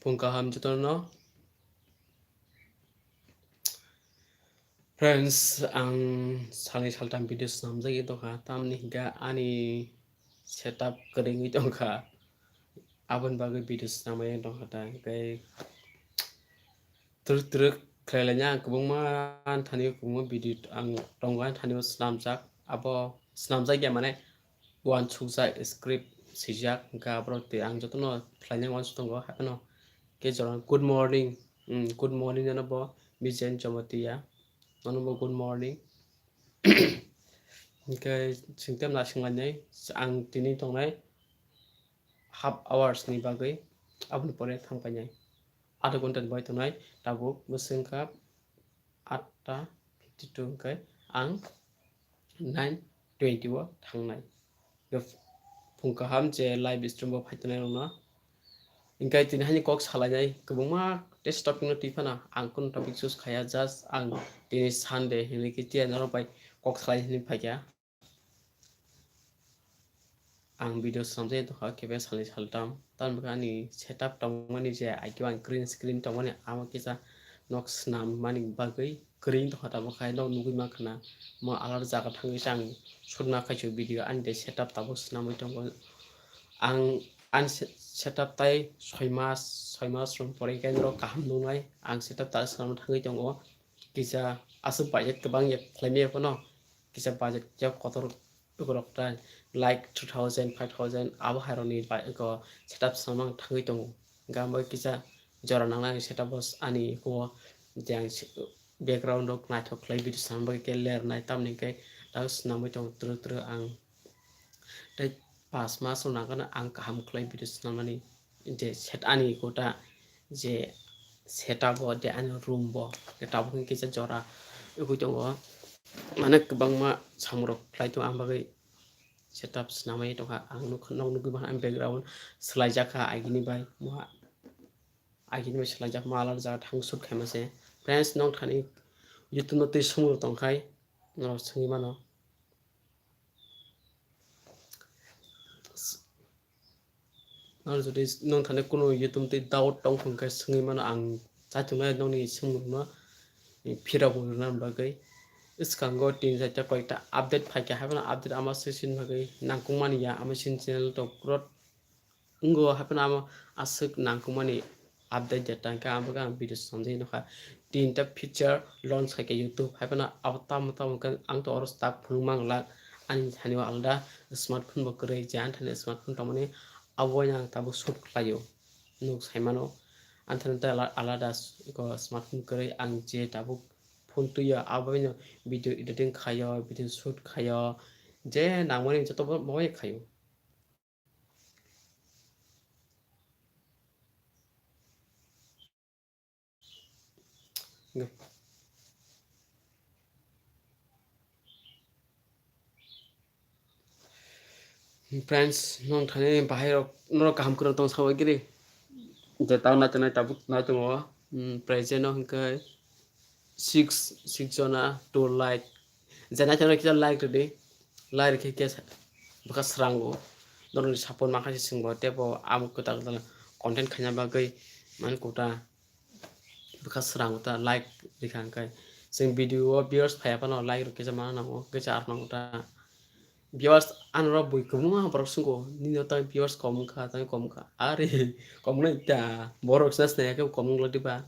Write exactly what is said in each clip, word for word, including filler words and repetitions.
Phung kaham jotono. Friends, ang salni saltam video swnamjagwi tongkha, tamni hinkhe ani setup kwrwngwi tongkha, aboni bagwi video swnamwi tongkha ta, hinkhe twrwk twrwk khlailaina ang kwbangma thani kwbangma video ang tongo, ani thani swnamjak, abo swnamjakya mane uansukjak, script swijak, hinkhe aborok tei ang jotono khlaina uansuk tongo, haiphano khe jora good morning, mm, good morning nono bo Bijen Jamatia, nono bo good morning. Hinkhe chwng tei naising lainai, ang tini tongnai half hours ni bagwi, aboni pore thang painai. Adha ghonta ni bagwi tongnai, tabuk bwswk wngkha atta fifty two, hinkhe ang nine twenty o thangnai. Phung kaham je live stream bo phai tongnai rokno. Hinkhe tini hani kok salainai kwbangma tei topic no twi phano ang kunu topic choose khaya, just ang tini Sunday hinwi khe tiya norok bai kok salai hinwi phaikha. Ang video swnamjagwi tongkha khe salni saltam. Tamni bagwi ani setup tongmani je, ai khe ang green screen tongmani, amo kisa nok swnam mani bagwi kwrwi tongkha, tabuk hai nok nugwi mankha na. Mo alar jaga thangwi se ang shoot ma khaisio video, ani de setup tabuk swnamwi tongo. Ang ani se-, setup tai soi mas, soi mas rok pore khe norok kaham nuknai. Ang setup ta swnamwi thangwi tongo. Kisa aswk budget kwbang ya khlaimaya phano, kisa budget ya kotor rok ta, like two thousand, five thousand abo hai rokni bai eko setup samang thangwi tongo. Hinkhe amo kisa jora nangnai setup bo ani eko je ang se-, background rok naithok khlai video swnam bagwi khe lernai, tamni hinkhe tabuk swnamwi tongo twrwk twrwk ang. Tei pas mas rok nangkhe ang kaham khlai video swnamani, je set ani kota je setup bo, je ani room bo, je tabuk hwn kisa jora wngwi tongo. Mane kwbangma samung rok khlai tongo, ang bagwi setup swnamwi tongkha. Ang nuk-, nok nugwi mankha, ang background swlaijak kha agini bai, mo agini bai swlaijak, mo alar jaga thang shoot khaima se. Friends, nong thani YouTube no twi sumung rok tongkhai, norok swngwi mano. Nang jodi nong thani kunu YouTube twi doubt tong thung khe swngwi mano, ang chaitungnai nongni swngmungno phirok rwna bagwi. Swkango tin chaita koita update phaikha, haphano update ama swk sini bagwi nangkukmani ya, ama sini channel to growth wngo, haphano ama aswk nangkukmani update data hinkhe ang bagwi ang video swnamjagwi nukha. Tinta feature launch khaikha YouTube, haphano abo tamo tamo khe ang to oro tak phunuk manglak, ani thani o alada smartphone bo kwrwi, je ani thani smartphone tongmani abo bai ang tabuk shoot khlaio, nuk saimano. Ani thani tei ala-, alada s-, eko smartphone kwrwi, ang je tabuk phone twiyo abo baino video editing khaio, video shoot khaio, je nangmani joto bo bai khaio. Friends, nong thani bahai rok norok kaham kwrwng tong sawi giri. Je tang nai tongnai tabuk nai tongo. Hmm, present no hwnkhe six, six jona, two like. Je nai tongnai kisa like rwdi. Like rwkhe khe bwkha srango. Norokni support mankha se chwngbo teibo amo kwtal kwtal content khaina bagwi mani kota. Bwkha srango ta like rikha hwnkhe. Chwng video o viewers phaiya phano like rok kisa mana nango, kisa ar nango ta. Viewers ano rok bui kwbangma borok swngo, nini o tang viewers kom wngkha, tang kom wngkha. Are kom wngnai ta, borok sna sinai khe kom wngla diba.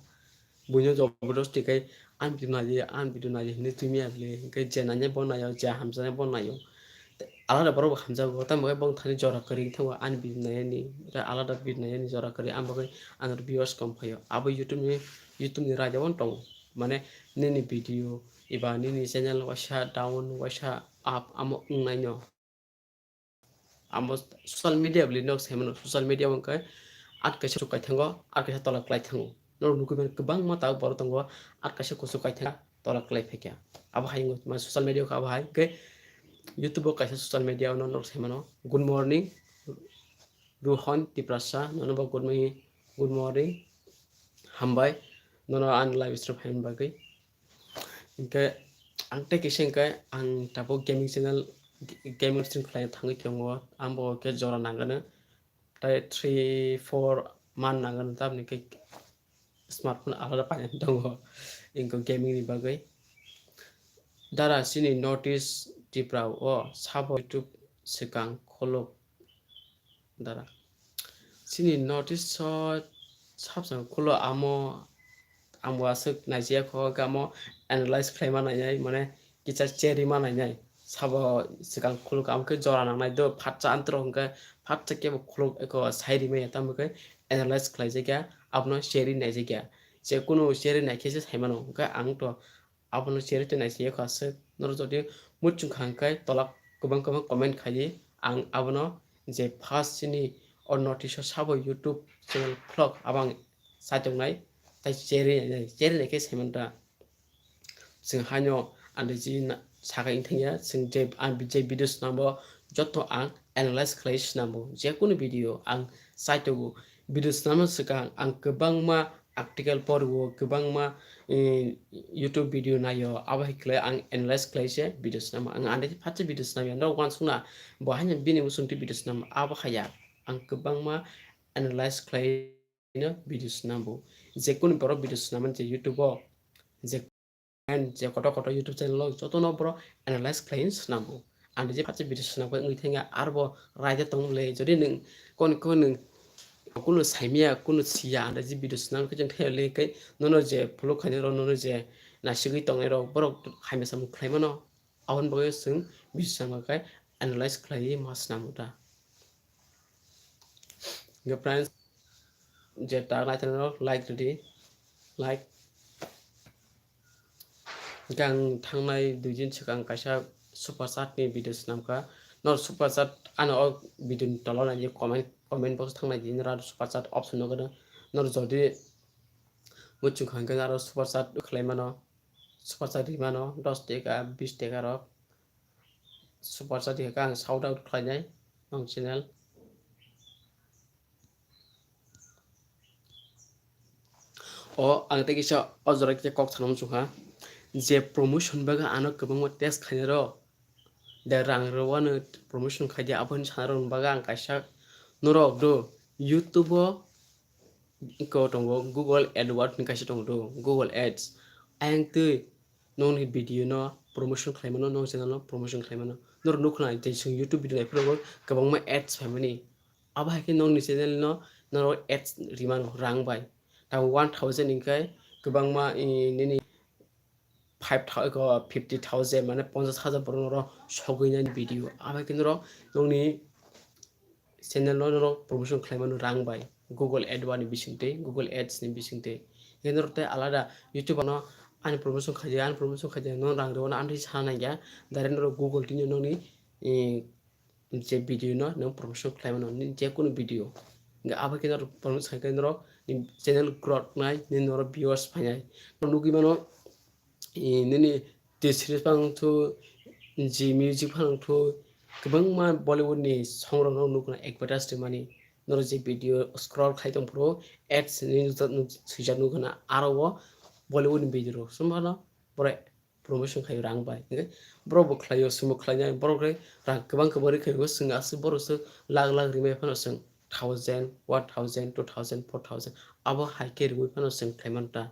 Buino jobodosti khai ani video naidi, ani video naidi hinwi twi maya bwle. Hinkhe je nainai bo naio, je hamjaknai bo naio. Alada borok bo hamjago, tamo khe bong thani jora kwrwi thango ani video nainani, alada video nainani jora kwrwi, ang bagwi ano viewers kom phaio. Abo YouTube ni, YouTube ni raida bo tongo. Mane nini video eba nini channel waisa down, waisa up amo wngnaino. Amo social media bwlwi nok saimano, social media wngkhe at kaisa kusuk kaithango, at kaisa tola kwlai thango. Norok nugwi mano kwbangma tabuk borok tongo, at kaisa kusuk kaithango, tola kwlai phaikha. Abo hai wngwi mano social media khe abo hai. Hwnkhe YouTube o kaisa social media no norok saimano, good morning, Rohan Tiprasa, nono bo good morning, good morning, hambai, nono ani live stream phaimani bagwi. Hinkhe ang tei kisa hinkhe ang tabuk gaming channel, gaming stream khlai thangwi tongo, ang bo khe jora nangano. Tai three, four, man nangani tamni khe smartphone alada paina tongo, inko gaming ni bagwi. Dara chini North East Tripura o sabo YouTube swkang khuluk dara. Chini North East o sabo swkang khuluk amo ang bo aswk naijaya kho, amo analyze khlaima nainai, mane kisa cherima nainai. Sabo swkang khuluk amo khe jora nangnai do, phatsa antro hwnkhe phatsa kebo khuluk eko sai rimaya, tamo khe analyze khlaijakya, abono cheri naijakya. Je kunu cheri naikhe se saimano, hwnkhe ang to abono cheri twi naisaya kho aswk. Norok jodi muchung kha hwnkhe tola kwbang kwbang comment khaidi, ang abono je first chini o North East o sabo YouTube channel khuluk abo ang saitongnai, tai cheri nainai, cheri naikhe saimanta. Chwng haino ang je na-, saka wng thangya, chwng je, ang je video swnambo joto ang analyze khlai swnambo, je kunu video ang saitogo. Video swnamna swkang ang kwbangma article poriwo, kwbangma, eh, YouTube video naio, abo hai khlai ang analyze khlai se video swnamo. Ang ani phatsa video swnamya, norok uansukna bo haino bini muchungtwi video swnamo, abo haya ang kwbangma analyze khlai no video swnambo. Je kunu borok video swnamani je YouTube o, je je kotor kotor YouTube channel o jotono borok analyze khlai swnambo. Ang je phatsa video swnamkhe wngwi thangya, arbo raida tong le, jodi nwng kon kon nwng kunu saimya, kunu siya, ang je video swnamkhe chwng thangya le khe nono je follow khainai rok, nono je nasigwi tongnai rok, borok hamya samung khlai mano. Aboni bagwi chwng video swnamkhe analyze khlaiwi ma swnamwi ta. Hwnkhe friends, je ta naithani rok like rwdi, like. Hwnkhe ang thangnai dui din swkang kaisa super chat ni video swnamkha. Nor super chat ano o video ni tola nai comment, comment box thangnai din ra super chat option no gana. Nor jodi muchung kha hwnkhe aro super chat khlai mano, super chat ri mano dos teka, bis teka rok. Super chat khe ang shout out khlainai ang channel. O ang tei kisa o jora kisa kok sanam chukha je promotion bagwi ano kwbangma test khainai rok de rang rwano promotion khaidi aboni sana rok bagwi ang kaisa norok do YouTube o ko tongo Google AdWords ni kaisa tongo do Google Ads ayang twi nongni video no promotion khlai mano, nong channel no promotion khlai mano. Norok nukho na tei chwng YouTube video nai phuru kwbangma ads phaimani. Abo hai khe nongni channel no norok ads rimano rang bai. Tamo one thousand hwnkhe kwbangma, eh, nini five thousand, fifty thousand mane ponchash hajar borok norok sogwi nani video. Abo hai khe norok nongni channel no norok promotion khlai mano rang bai, Google AdWords ni bising twi, Google Ads ni bising twi. Hwnkhe norok tei alada YouTube no ani promotion khaidi, ani promotion khaidi, no rang rwno ani sana nangya, direct norok Google tini noni, eh, je video no nang promotion khlai mano, ni je kunu video. Hwnkhe abo khe norok promotion khai khe norok ni channel growth nai, ni norok viewers phainai. Norok nugwi mano, eh, nini T series phano wngthu, Zee Music phano wngthu, kwbangma Bollywood ni song rok no nukna advertise tongmani. Norok je video scroll khai tong phuru ads ni nukjak, nuk-, swijak nukna aro o Bollywood ni video rok. Chwng phano borok promotion khai rang bai. Hwnkhe borok bo khlaio, chwngbo khlainai, borok rok rang kwbang kwbang rwi khaio, chwng aswk borok swk lakh lakh rimai phano chwng thousand, one thousand, two thousand, four thousand abo hai khe rwui phano chwng khlai manta.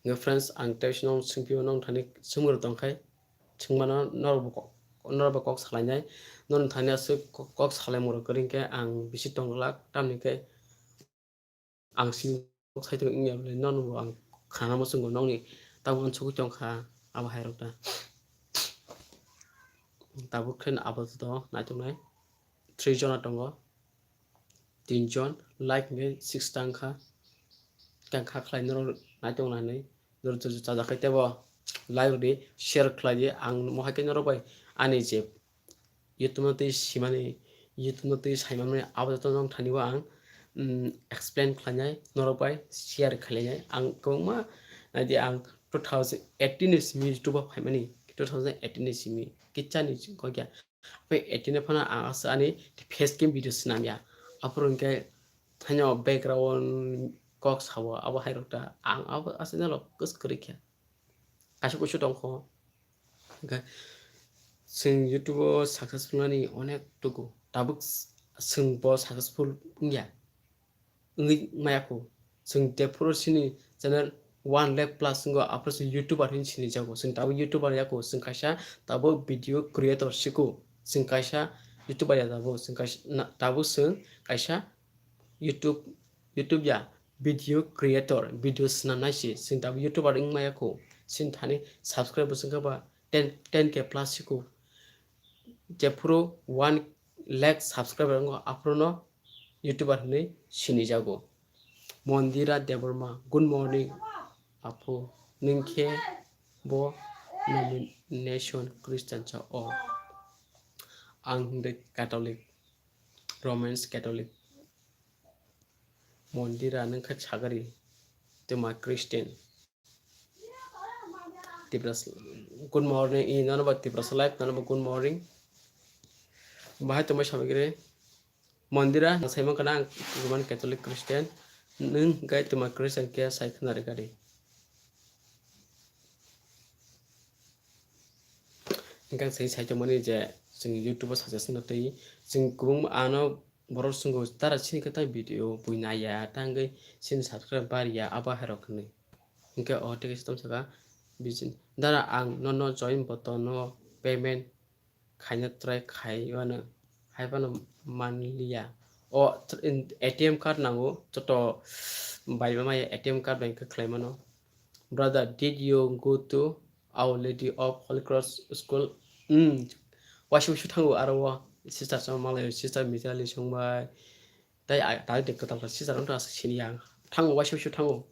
Hwnkhe friends, ang tei sino swngphi mano, nong thani swngmung rok tong khai swngmano norok bo kok, norok bo kok salainai. Nono thani aswk kok, kok salaimung rok kwrwi khe ang bisi tong glak, tamni khe ang sini kok sai tong wngya bwle nono bo ang khana muchungo nongni tamo uansugwi tong kha abo hai rok ta. Tabuk khe apato naitok nai three jona tongo. Tin jon like hwnkhe six ta wngkha. Khe ang kha khlai norok naitok nainwi norok joto chajak khe teibo like rwdi, share khlai di. Ang mohai khe norok bai ani je YouTube no twi simani, YouTube no twi saimani abo joto nong thani o ang, mm, explain khlainai, norok bai share khlainai. Ang kwbangma naidi ang two thousand eighteen ni simi YouTube o phaimani, two thousand eighteen ni simi kicha ni gogya. Abo eighteen phano ang asa ani face cam video swnamya. Aphuru hwnkhe thaino background kok sao abo hai rok ta ang abo asa nalo kwswk kwrwi kha. Kaisa kusu tongkho. Hwnkhe chwng YouTube o successful nani onek tuku. Tabuk s-, chwng bo successful wngya. wngwi maya kho. Chwng jephuru chini channel one lakh plus wngo, aphuru chwng YouTuber hinwi sinijago. Chwng tabuk YouTuber ya kho, chwng kaisa tabuk video creator si kho. Chwng kaisa YouTuber ya tabuk, chwng kaisa, na, tabuk chwng kaisa YouTube, YouTube ya, video creator, video swnamnai se. Chwng tabuk YouTuber wng maya kho. Chini thani subscribe bo chwng kha ba ten, ten K plus si kho. Jephuru one lakh subscriber wngo, aphuru no YouTuber hinwi sinijago. Mondira Debbarma, good morning, aphu. Nwng khe bo nomination Christian cha o? Ang hwnkhe Catholic, Romans Catholic. Mondira nwng khe sagari, twma Christian. Tiprasa, good morning, i nono ba Tiprasa live, nono ba good morning. Bahai tongmai samigre. Mondira, na saimang kana ang Roman Catholic Christian, nwng gai twma Christian khe sai khna rwgadi. Hingkhe ang sai, sai tongmani je chwng YouTube o suggest no twi, chwng kwbangma ano borok swngo, "Dara chini khe tai video bui naiya, tangwi chini subscribe bariya, abo hai rok," hinwi. Hingkhe o tei kaisa tong saka, "Dara, ang nono join button no payment khaina try khai mano, hai phano manliya." O, A T M card nango, joto bai ma maya A T M card bai khe khlai mano. "Brother, did you go to Our Lady of Holy Cross School?" Hmm. Waisa waisa thango aro o sister chong malai sister Mitali chongbai. Tai a, tai de kwtal kha sister wngkha aswk sini yang. Thango waisa waisa thango.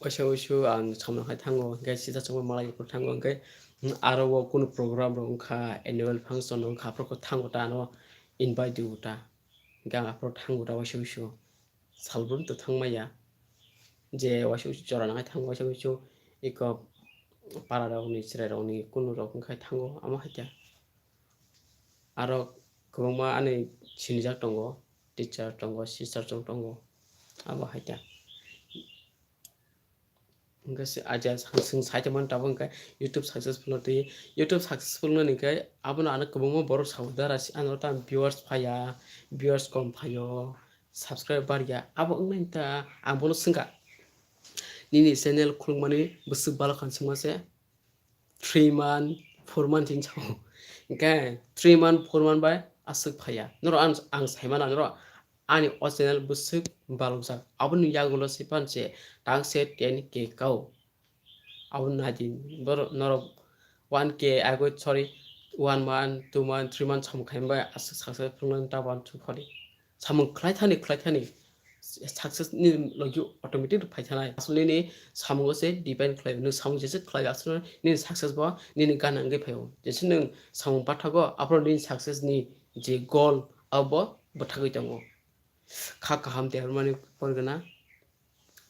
Waisa waisa ang samno hai thango, hingkhe sister chongbai malai phuru thango, hingkhe, hmm, aro o kunu program rok wngkha, annual function wngkha, aphuru khe thango ta ano invite di ta. Hingkhe ang aphuru thango ta waisa waisa. Salbrum to thangmaya. Je waisa waisa jora nangai thango, waisa waisa eko para rokni, chwrai rokni, kunu rok wngkha thango, amo hai khe. Aro kwbangma ani sinijak tongo, teacher tongo, sister chong tongo, abo hai khe. Hingkhe se aja chwng sai tongmani tabuk hingkhe YouTube successful no twi, YouTube successful no hingkhe abono ano kwbangma borok sabo dara si ano ta viewers phaiya, viewers kom phaio, subscribe bariya, abo wngnai ta ang bono swngkha. Nini channel khulukmani bwswk balo khan swngma se three month, four month hinwi sao. Hingkhe three month, four month bai aswk phaiya. Norok ang, ang saimano norok ani o channel bwswk balokjak. Aboni yagulo se pan se tang se ten K kao. Abo nai di, borok norok one K agoi, sorry, one month, two month, three month samung khaima bai aswk successful wngna ta uansuk phadi. Samung khlai thani, khlai thani, success ni logi automatic phai thanai. Aswk nini samungo se depend khlai, nwng samung jesa khlai aswk nini success bo nini gana wngwi phaio. Jesa nwng samung pathago, aphuru nini success ni je goal abo bwthagwi tongo. Kha kaham tei mani porgana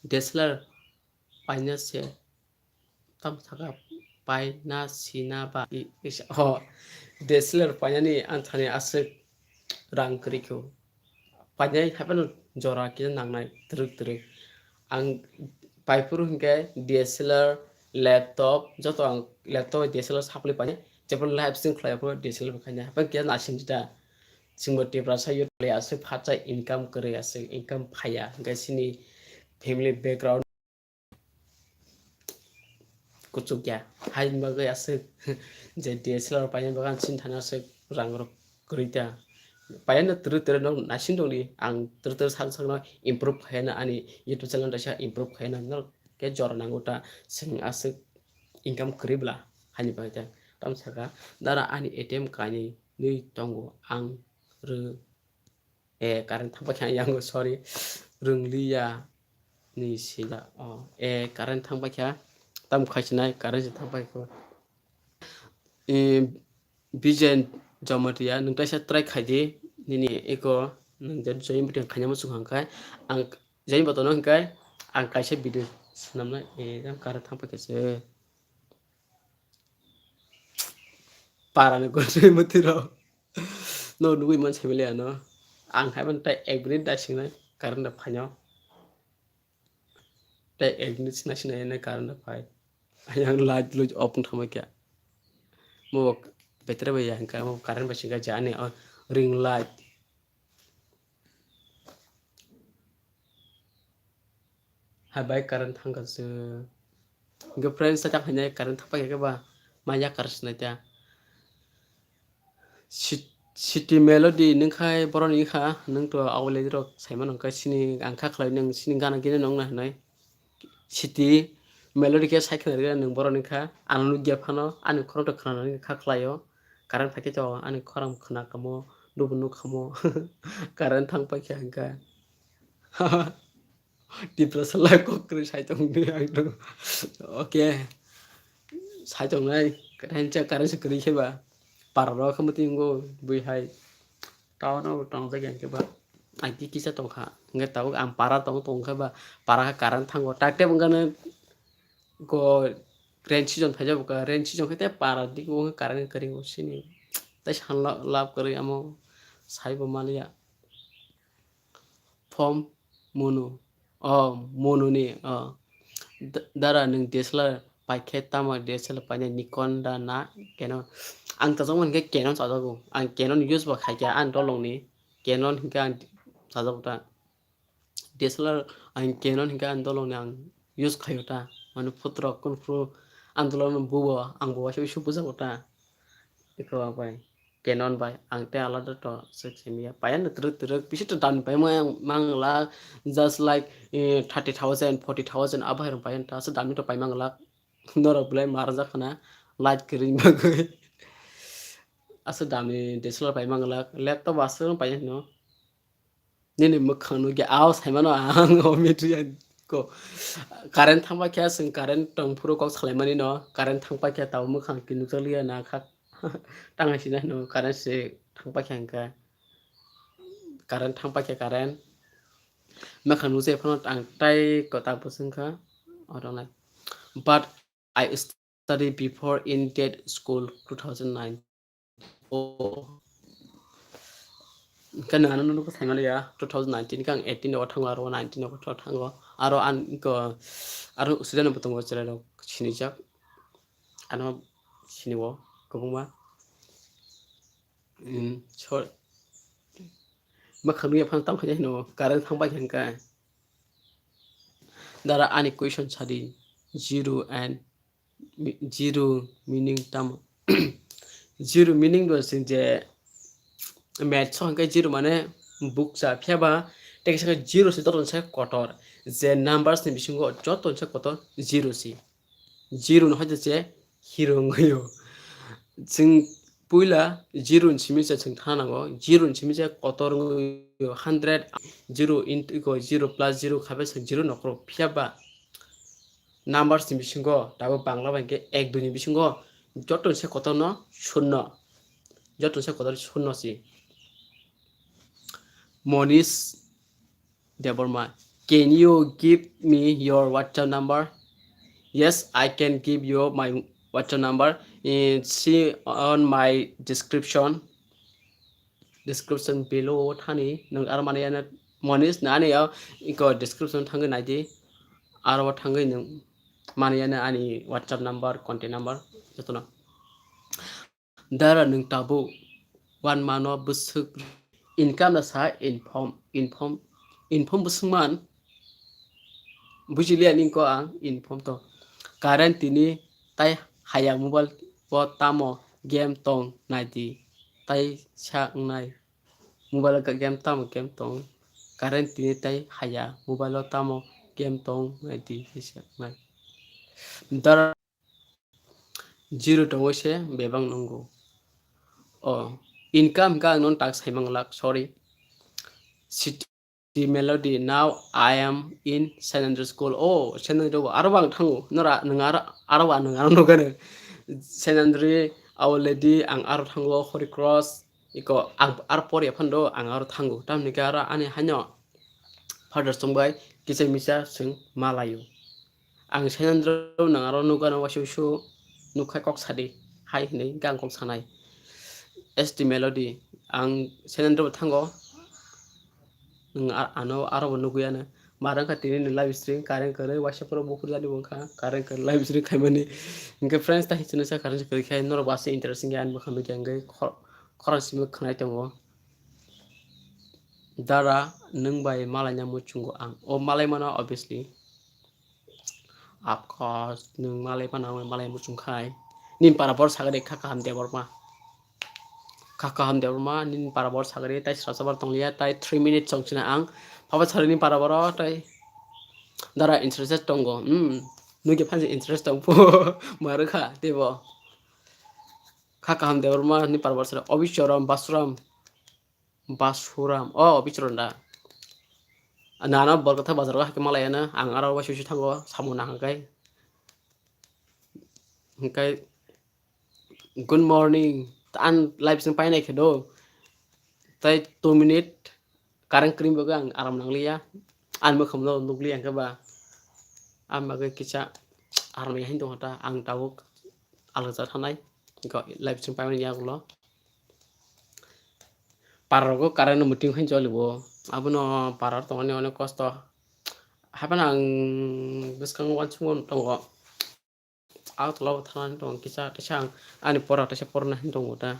D S L R paina se tam saka paina sina ba i, i, ho, D S L R painani ang thani aswk rang kwrwi kho. Painai haphano jora kisa nangnai twrwk twrwk. Ang paiphuru hinkhe D S L R, laptop, joto ang laptop bai D S L R supply painai. Jephuru live stream khlai phuru D S L R bai khainai. Haphano kisa naising jita. Chwngbo Tiprasa youth le aswk phatsa income kwrwi, aswk income phaiya. Hinkhe chini family background kuchukya. Haini bagwi aswk je D S L R paina bagwi ang chini thani aswk rang rok kwrwi ta. Paina twrwk twrwk no naising tongdi, ang twrwk twrwk sak sakno improve khaina, ani YouTube channel kaisa improve khaina, norok khe jora nango ta, chwng aswk income kwrwi bwla haini bagwi ta. Tamo saka dara ani A T M kainwi tongo, ang rw-, eh, current thangpa khe ang yango, sorry, rwngliya ni sila. Oh, eh, current thangpa khe tam khaisinai, current se thangpa khe. Eh, Bijen Jamatia, nwng kaisa try khaidi, nini eko nwng je join button khaina muchung hwnkhai, ang join button no hwnkhai, ang kaisa video swnamnai, eh, current thangpa khe se. Parani gotwi mwtwi rok. No nugwi man simi le ano. Ang hai man tai ek minute da singnai current da phaino. Tai ek minute sina sina ene current da phai. Ayang light loi off wng thangma kya. Mo battery bai yang ka mo current bai singa jani o ring light. Hai bai current thangkha se. Hwnkhe friends, ta hainai current thangpai khe ba maya current sinai ta. City Melody nung khai boroni kha, nung to awle rok saimano hwnkhe sini ang kha khlai nung sini gana gini nung na hinai. City Melody khe sai khna rwgwi nung boroni kha, ano nukya phano ani khorang to khna nani kha khlaio. Current phai khe to ani khorang khna kamo, dubu nuk kamo. Current thang pai khe hwnkhe. Depression lai kok kwrwi sai tong di ang to. Okay. Sai tong nai. Kaisa current se kwrwi khe ba. Para rok khe muti ngo bui hai. Town o tong jak yang khe ba. Ang ki kisa tong kha. Hwnkhe tabuk ang para tong tong khe ba. Para khe current thango. Tak tep wngkha no go rain season phai jak kha. Rain season khe te para dik o current kwrwi o sini. Tai san lab kwrwi amo sai bo maliya. Phom munu. Oh, munu ni. Oh. D-, dara nung D S L R pai khe tamo D S L R paina Nikon da na Canon. Ang ta jong khe Canon sa jago. Ang Canon use ba khai kha ang dolong ni. Canon hwnkhe ang sa jago ta. D S L R ang Canon hwnkhe ang dolong ni ang use khaio ta. Mane photo rok kun phuru ang dolong no bubo ang bo waisa waisa bujago ta. Eko bai. Canon bai ang tei alada to swk simiya. Paiya no twrwk twrwk bisi to dam ni pai mang, mang la just like, eh, thirty thousand, forty thousand abo hai rok paiya ta aswk dam ni to pai mang la. Norok belai mar jak khana light kwrwini bagwi. Aswk dam ni D S L R pai mang la. Laptop aswk no paiya no. Nini mwkhang nukya, ao saimano ang o media ko. Current thangpa khe chwng current tong phuru kok salaimani no, current thangpa khe tabo mwkhang ki nukjakliya na kha. Tang hai sina no current se thangpa khe hwnkhe. Current thangpa khe current. Mwkhang nukjai phano ang tai ko ta bwswng kha. Oro nai. But I study before in that school two thousand nine. Oh. Kan ano nunu ko thaimani ya two thousand nineteen kang eighteen o thango aro nineteen o thango aro an ko aro student bo tongo chwrai rok sinijak ano siniwo kwbangma. Mm, so, mwkhang nukya phano tamo khaina hino current thang bai kha hwnkhe. Dara ani question sadi, zero and mi-, zero meaning tamo? Zero meaning bo chwng je maths o hwnkhe zero mane bukcha, phiya ba tei kisa khe zero se joto ni sai kotor, je numbers ni bisingo joto ni sai kotor zero se. Zero no hoite je hero wngwi o. Chwng puila zero ni simi se chwng thana nango, zero ni simi se kotor wngwi o, hundred, zero into iko zero plus zero khabe chwng zero nokhorok, phiya ba numbers ni bisingo tabuk Bangla bai hwnkhe ek dui ni bisingo joto ni sai kotor no shunno, joto ni sai kotor shunno si. Monish Debbarma, can you give me your WhatsApp number? Yes, I can give you my WhatsApp number. Eh, see on my description. Description below o thani nwng aro mani ano Monish na ani o iko description thangwi naidi. Aro o thangwi nwng mani ano ani WhatsApp number, contact number jotono. Dara nwng tabuk one month o bwswk income na sa inform, inform, inform bwswk man? Bujiliya nini ko ang inform to. Current tini tai haya mobile o tamo game tong naidi. Tai sa wngnai. Mobile o game tamo game tong. Current tini tai haya mobile o tamo game tong naidi. Sa wngnai. Dara Zero tongwi se bebak nungo. O, income hwnkhe ang nono tak saimang lak, sorry. City Melody, now I am in Saint Andrew School. O, Saint Andrew bo aro bo ang thango. Nora, nwng aro, aro bo nwng aro nukha nw. Saint Andrew, Our Lady, ang aro thango, Holy Cross. Iko, ang aro pori aphano, ang aro thango. Tamni khe aro ani haino Father chwng bai kisa misa chwng malaio. Ang Sainandro nang aro nukgano waisa waisa nukha kok sadi hai hinwi hwnkhe ang kok sanai. S T Melody, ang Sainandro bo thango. Nwng a-, ano aro bo nugwi ano. Mara wngkha tini ni live stream, current kwrwi, waisa phoro buphuru jani bo wngkha, current kwrwi live stream khaimani. Hwnkhe friends, ta hinwi sa current kwrwi khe norok bo aswk interesting khe ani bwkhak nukya hwnkhe khor-, khorang simi khwnai tongo. Dara, nwng bai malaina muchungo ang. O malai mano, obviously. Of course, nwng malai phano ang malai muchung khai. Nini para bor sagari kha kaham Debbarma. Kha kaham Debbarma, nini para bor sagari tai srasa bar tongliya, tai three minutes chong china ang. Papa sari ni para boro tai dara interested tongo. Hmm, nugya phansi interest tong phu. Maru kha, tebo. Kha kaham Debbarma, nini para bor sagari. Obichorom, Basuram. Basuram. Oh, Obichorom da. Nano Borkatha bazar o hake malai ano. Ang aro wasu wasu thango, samung nang kai. Hingkai, good morning. An live sing painai khe do. Tai two minute current cream bagwi ang aram nangliya. An mwkham no nukliya hingke ba. Ang bagwi kisa aram ya hin tong ta. Ang tabuk alga thanai. Go live sing paimani yagulo. Parrogo current no muting hin jolibo. Abono parar tongani onek kosto. Hapan ang bwskango wansukmung tongo. Agartala o thana hin tongo kisa, kisa ang ani pora, kisa porna hin tongo ta.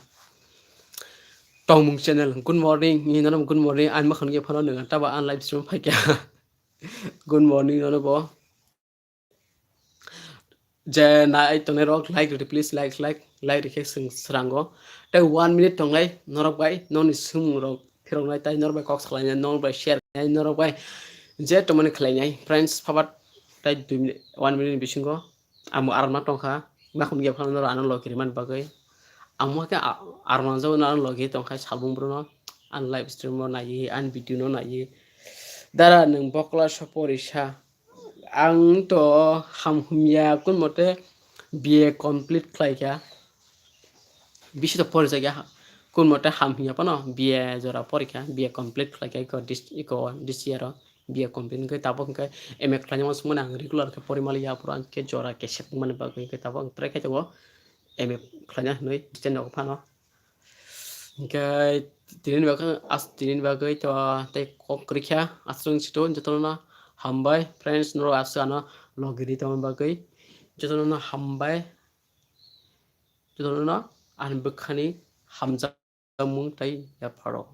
Tongmung channel, good morning, ni nono good morning, ani makhang ye phano nang taba an live stream phaikya. Good morning nono bo. Je nai tongnai rok like rwdi, please like, like, like rikhe swng srango. Tai one minute tongnai norok bai, noni swngmung rok phiroknai, tai norok bai kok salainai, norok bai share khlainai, norok bai je tomani khlainai. Friends, phabat tai dui minute, one minute bisingo. Amo arma tongkha, makhum ge phano ano logi rimani bagwi. Amo khe a-, arma jabo no ano logi tongkha salbung brono, an live stream no naiwi, an video no naiwi. Dara nwng bokla soporisa. Ang to ham humya kun mote B A complete khlaikha. Bisi to porijakya kun mote ham humya phano B A jora porikha, B A complete khlaikha iko dis-, iko this year o. B A complete hwnkhe tabuk hwnkhe M A khlaina uansukmani ang regular khe porimaliya, aphuru ang khe jora kesep wngmani bagwi hwnkhe tabuk ang try khai tongo M A khlaina hinwi distance rok phano. Hwnkhe tini bagwi as-, tini bagwi to tei kok kwrwikha aswk situ jotono hambai friends norok aswk ano logi ri tongmani bagwi jotono hambai jotono ani bwkhani hamjak mung tei yapharo.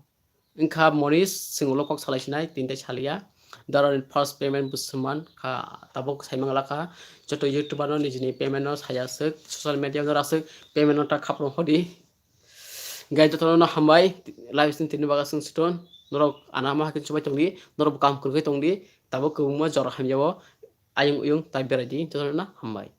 Wngkha Monish, chwng ulo kok salai sinai, tini tei saliya. Dara ni first payment bo sman kha, tabuk saimang lakha. Joto YouTuber no nijini payment no saya swk, social media no aswk payment no ta khapro hodi. Gai joto no hambai, live sing tini baga sung siton. Norok ana ma hakin chubai tongdi, norok bo kam kwrwkhe tongdi, tabuk kwbangma jora hamya o ayung uyung tai berai di, joto no hambai.